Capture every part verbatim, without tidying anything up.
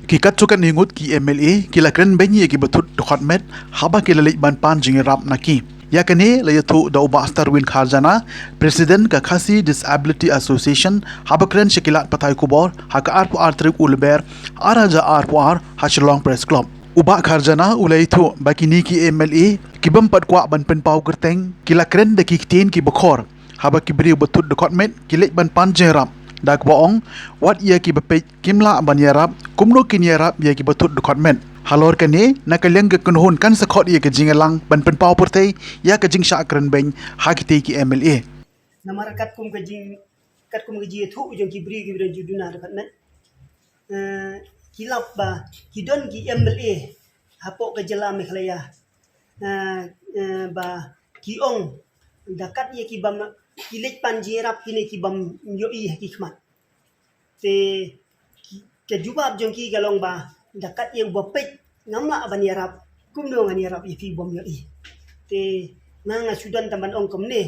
Ki katto katne ngut ki M L A ki la kren beiñ ïa ki ba thut dkhot met haba ki la leit ban pan jingïarap na ki. Ïa kane la ïathuh da u Bah Starwin Kharjana, President ka Khasi Disability Association, haba kren sha ki lad pathai khubor ha ka arphew ar tarik u Lber, ar hajar arphew ar, ha Shillong Press Club. U Bah Kharjana u la ïathuh ba kine ki M L A ki bym pat kwah ban pynpaw kyrteng ki la kren da ki ktien ki ba khor haba ki briew ba thut dkhot met ki leit ban pan jingïarap, da kaba ong wat ïa ki ba peit kim lah ban ïarap, kumno kin ïarap ïa ki ba thut dkhot met. Halor kane, na ka liang ka kynhun kan sa khot ïa ka jingïalang ban pynpaw pyrthei ïa ka jingshah kren beiñ ha kitei ki M L A. Namar katkum ka jing katkum ka jingïathuh jong ki briew ki ba don ju duna dkhot met, eh, ki lap ba ki don ki M L A hapoh ka jylla Meghalaya, eh, eh, ba ki ong da kat ïa ki bym, ki leit pan jingïarap kine ki bym ïohi ha ki khmat. Te ki, ka jubab jong ki ka long ba da kat ïa u ba peit ngam lah ban ïarap, kumno ngan ïarap ïa phi bym ïohi. Te nga nga shu don tang ban ong kumne,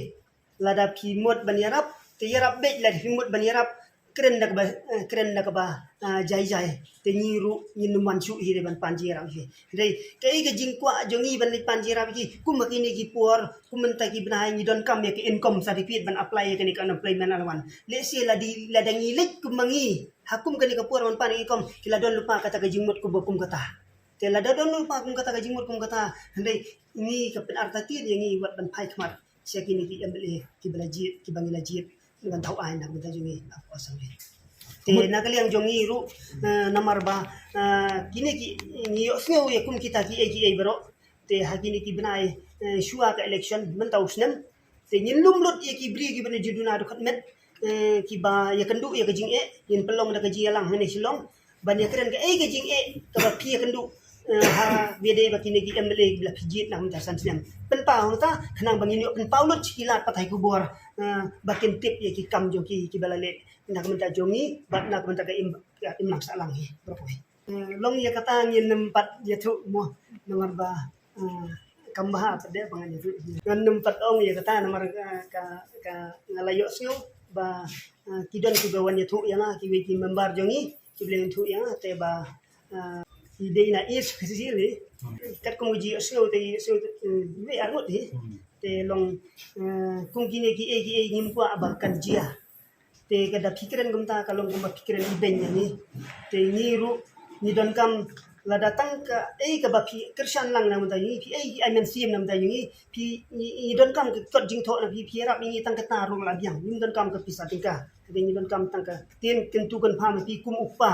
lada phi mut ban ïarap, te ïarap beit, lada phi mut ban ïarap, kren da kaba, eh, kren da kaba, ah, jai jai. Te ngi ruh ngin ym wan shuh hi de ban pan jingïarap hi. Hynrei kaei ka jingkwah jong ngi ban leit pan jingïarap hi, kum ha kine ki por, kum mynta ki bnai ngi donkam ïa ka income certificate ban apply ïa kane ka unemployment allowance. Lehse lada, lada ngi leit kum ma ngi ha kum kane ka por ban pan income, ki la don lypa kata ka jingmut kum ba kum kata. Te lada don lypa kum kata ka jingmut kum kata, hynrei ngi ka pynartatien ïa ngi wat ban phai khmat sha kine ki M L A ki ba la jied, ki ba ngi la jied ban thaw ai na ka bynta jong ngi, na ka bynta jong ngi. Te na ka liang jong ngi ruh, eh, namar ba, eh, kine ki, ngi ïohsngew ïa kum kita kiei kiei baroh. Te ha kine ki bnai, eh, shuwa ka election mynta u snem, te ngin lum lut ïa ki briew ki ba don ju duna dkhot met, eh, ki ba ïakynduh ïa ka jingeh, ngin pynlong da ka jingïalang hangne Shillong ban ïakren kaei ka jingeh kaba phi ïakynduh, eh, ha ba ïadei bad kine ki M L A ba la phi jied na ka bynta san snem. Pynpaw hangta khnang ba ngin ïoh pynpaw lut sha ki lad pathai khubor, eh, ba kin tip ïa ki kam jong ki, ki ba la leh na ka bynta jong ngi bad na ka bynta ka im, ka imlang sahlang hi baroh kawei. Eh, long ïa kata ngin ym pat ïathuh mo, namar ba, eh, kam bha pat de ba ngan ïathuh. Ngan ym pat ong ïa kata namar, eh, ka, ka nga la ïohsngew ba, eh, ki don ki ba wan ïathuh ïa nga, kiwei ki member jong ngi ki ba la ïathuh ïa nga, te ba, eh, ki dei na East Khasi Hills hi. Katkum ka jingïohsngew te ïohsngew, eh, wei ar ngut hi. Te long, eh, kum kine kiei kiei ngim kwah ba kan jia. Te ka da phi kren kumta ka long kumba phi kren ibeiñ ïa ngi. Te ngi ruh ngi donkam lada tang kaei kaba phi kyrshan lang na ka bynta jong ngi, phi ai ki ai mynsiem na ka bynta jong ngi, phi, ngi, ngi donkam ka kot jingthoh na phi, phi ïarap ïa ngi tang kata ruh la biang, ngim donkam ka pisa tyngka. Te ngi donkam tang ka ktien kyntu kynpham na phi kum u kpa,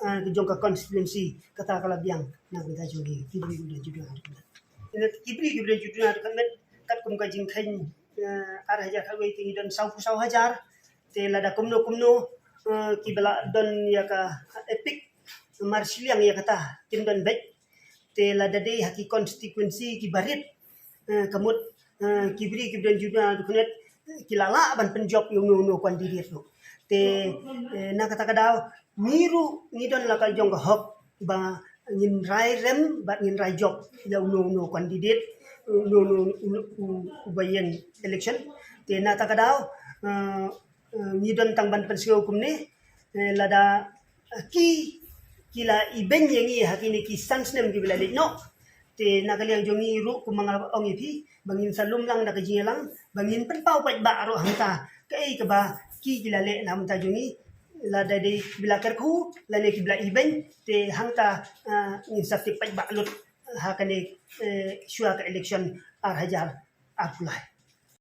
ah, ka jong ka constituency, kata ka la biang na ka bynta jong ngi. Ki briew ki ba don ju duna dkhot met, ki briew ki ba don ju duna dkhot met, katkum ka jingkheiñ, eh, ar hajar khatwei te ngi don saw phew saw hajar. Te lada kumno kumno, eh, ki ba la don ïa ka EPIC marshiliang ïa kata kin don beit. Te lada dei ha ki constituency ki barit, eh, ka mut, eh, ki briew ki ba don ju duna dkhot met, eh, ki la lah ban pynjop ïa uno uno candidate ruh. Te, eh, na kata ka daw ngi ruh ngi don la ka jong ka hok ba ngin rai rem bad ngin rai jop ïa uno uno candidate, uno uno, uno, u, u ba ïeng election. Te na kata ka daw, eh, eh, ngi don tang ban pynsngew kumne, eh, lada, eh, ki, ki la ibeiñ ïa ngi ha kine ki san snem ki ba la leit noh. Te na ka liang jong ngi ruh kumba nga la ong ïa phi ba ngin sa lum lang da ka jingïalang, ba ngin pynpaw paidbah ruh hangta kaei kaba ki, ki la leh na ka bynta jong ngi, lada dei ki ba la kyrkhu lane ki ba la ibeiñ, te hangta, ah, ngin sa tip paidbah lut ha kane, eh, shuwa ka election ar hajar arphew lai.